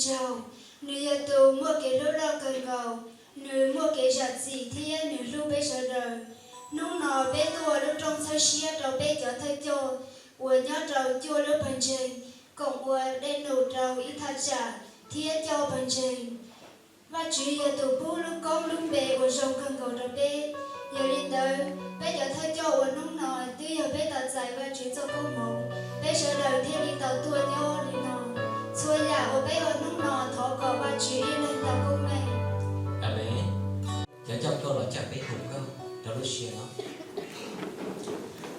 tsaug. Nws yog tus muaj kev hlub loj kawg nkaus, nws muaj kev zam txim thiab nws hlub peb sawv daws. Hnub no peb tuaj ua lub rooj txhawb siab rau peb cov thawj coj uas nyob rau cuaj lub pawg ntseeg koom ua dej num rau ib thaj tsam thiab coj pawg ntseeg. Vajtswv yog tus pub lub koob lub npe uas zoo kawg nkaus rau peb. Yog li ntawd, peb cov thawj coj uas hnub no twb yog peb tau txais Vajtswv txoj koob hmoov, peb sawv daws thiaj li tau tuaj nyob li no. Txhua yam uas peb ua hnub no thov kom Vajtswv ib leeg tau koob meej. Amees. Cov coj nkauj los cawm peb hu nkauj rau lub sij hawm no.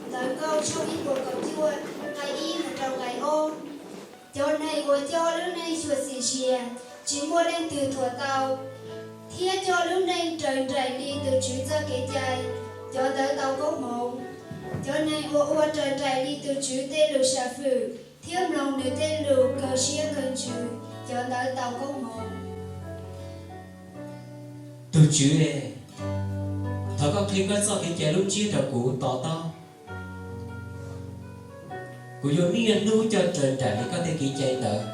Ntawv Nkauj tshooj ib puas kaum cuaj, nqai ib mus rau nqai ob. Cov neeg uas coj lub neej xyuam xim sia, tsis muaj leej twg thuam tau, thiab coj lub neej raws nraim li tus Tswv txoj kev cai, cov ntawd tau koob hmoov. Cov neeg uas ua raws nraim li tus Tswv tej lus sam fwm thiab mloog nws tej lus kawg siab kawg ntsws, cov ntawd tau koob hmoov. Tus Tswv, thov koj qhia koj txoj kev cai lub ntsiab rau kuv to taub. Kuv yuav niaj hnub coj raws nraim li koj tej kev cai ntawd.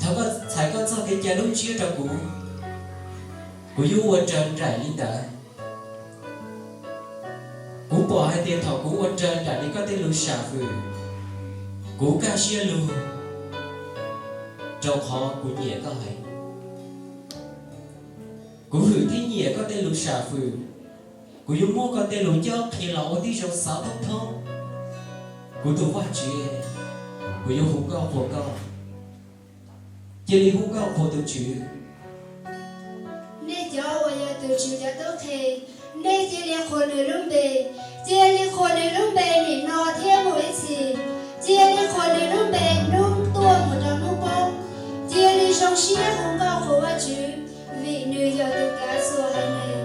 Thov koj txhais koj txoj kev cai lub ntsiab rau kuv, kuv yuav ua raws nraim li ntawd. Kuv pom hais tias thaum kuv ua raws nraim li koj tej lus sam fwm, kuv kaj siab lug, rau qhov kuv nyiam koj heev. Kuv hwm thiab nyiam koj tej lus sam fwm. Kuv yuav muab koj tej lus cob qhia los ua tib zoo xov thoob thoob. Kuv tus Vajtswv, kuv yuav hu nkauj qhuas koj. Cia li hu nkauj qhuas tus Tswv. Nej cov uas yog tus Tswv cov tub qhe, nej cia li qhuas nws lub npe. Cia li qhuas nws lub npe nim no thiab mus ib txhis. Cia li qhuas nws lub npe hnub tuaj mus rau hnub poob. Cia li zoo siab hu nkauj qhuas Vajtswv, vim nws yog tus kav txhua haiv neeg.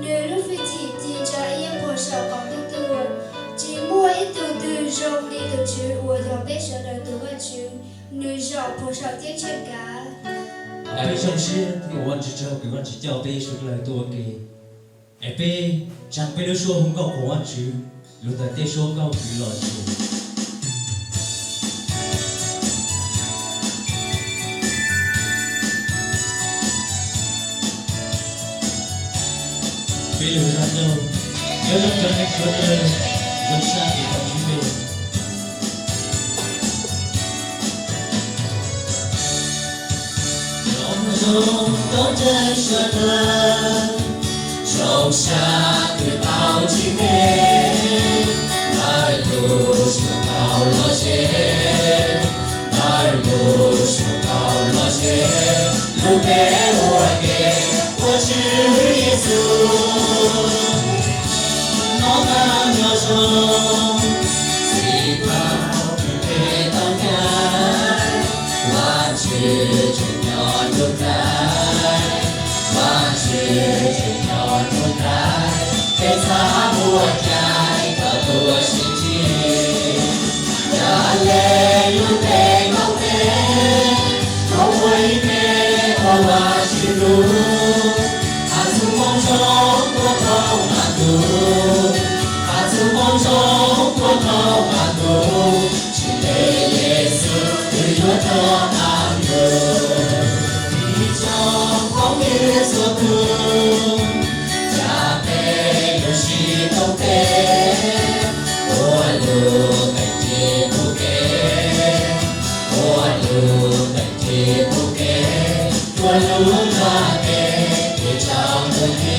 Nws lub hwj chim ci ntsa iab puag saum qaum ntuj tuaj. Tsis muaj ib tug twg zoo li tus Tswv uas yog peb sawv daws tus Vajtswv, nws zaum puag saum ceeb tsheej kav. Peb zoo siab thiab ua Vajtswv tsaug vim Vajtswv coj peb sawv daws tuaj ua ke. Es peb tsaa peb lub suab hu nkauj qhuas Vajtswv, luag ntawm tej suab nkauj twv los ntsuag. Peb lug zaj nkauj, nyob zoo cov neeg sawv daws, zoo sab tis tau tib npe. Zoo zoo tub ntseeg sawv daws, zoo sab tis tau tib npe. Ntawm lub suab tau los ze, ntawm lub suab tau los ze, lub npe ua ke ua Tswv Yexus. Nov tag nyob zoo, txiv tau nws npe tau nyab, Vajtswv tseem nyob ntuj nraim, Vajtswv tseem nyob ntuj nraim, peb txhaj muaj cai kom tuaj sib ntsib. Yog le lub npe Nkauj Npe, tau ua ib npe ua Vajtswv lub, hab txuj moo zoo tuaj tau Vajtswv, hab txuj moo zoo tuaj tau Vajtswv, tsis ntev Yexus twb yuav rov qab los. Ib tsoom phooj ywg txhua tus, cas peb yuav sib tau peb, ua lub teem txim pub kev, ua lub teem txim pub kev, ua lub nra kev kev tsaus ntuj nti.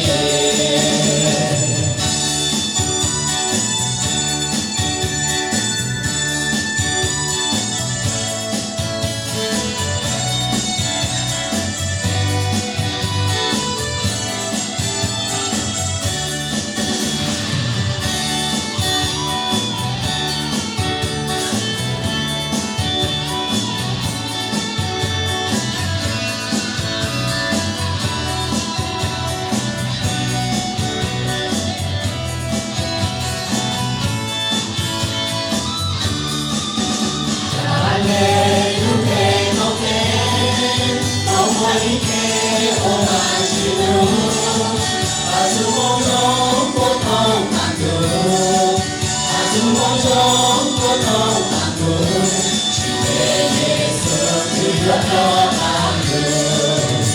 Ua rau qab mus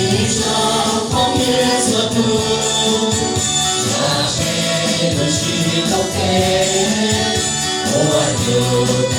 ib zaug phooj ywg txhua tus, yog peb lub sij tau peb ua yus